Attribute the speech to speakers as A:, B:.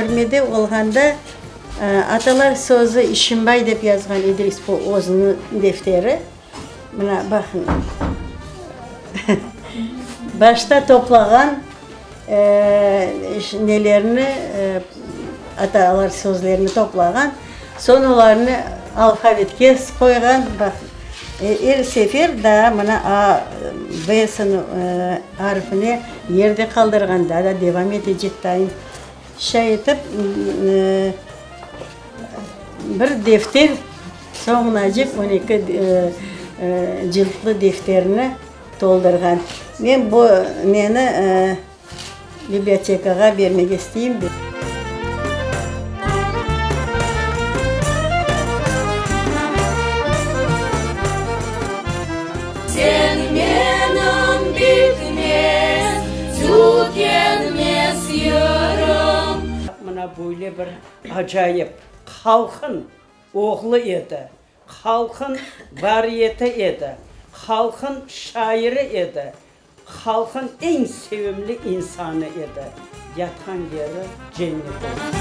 A: Türmede olğanda Atalar sözü İşimbay dep yazğan İdris bu özüniñ defteri. Mına, baqıñ. Başta toplağan nelerini, atalar sözlerini toplağan, soñ olarnı alfavitke qoyğan. Baq, er sefer daa mına A, B arfine yerde qaldırğan, daa da devam etecek dayın. Şay etip, bir defter, soñunacıq 12 cıltlı defterni toldurğan. Men bu neni bibliotekağa bermege isteyim.
B: Sen menim bitmez, tükenmez yırım.
C: Mına böyle bir acayip halqın oğlu edi, halqın variyeti edi, halqın şairi edi, halqın eñ sevimli insanı edi. Yatqan yeri cennet olsun.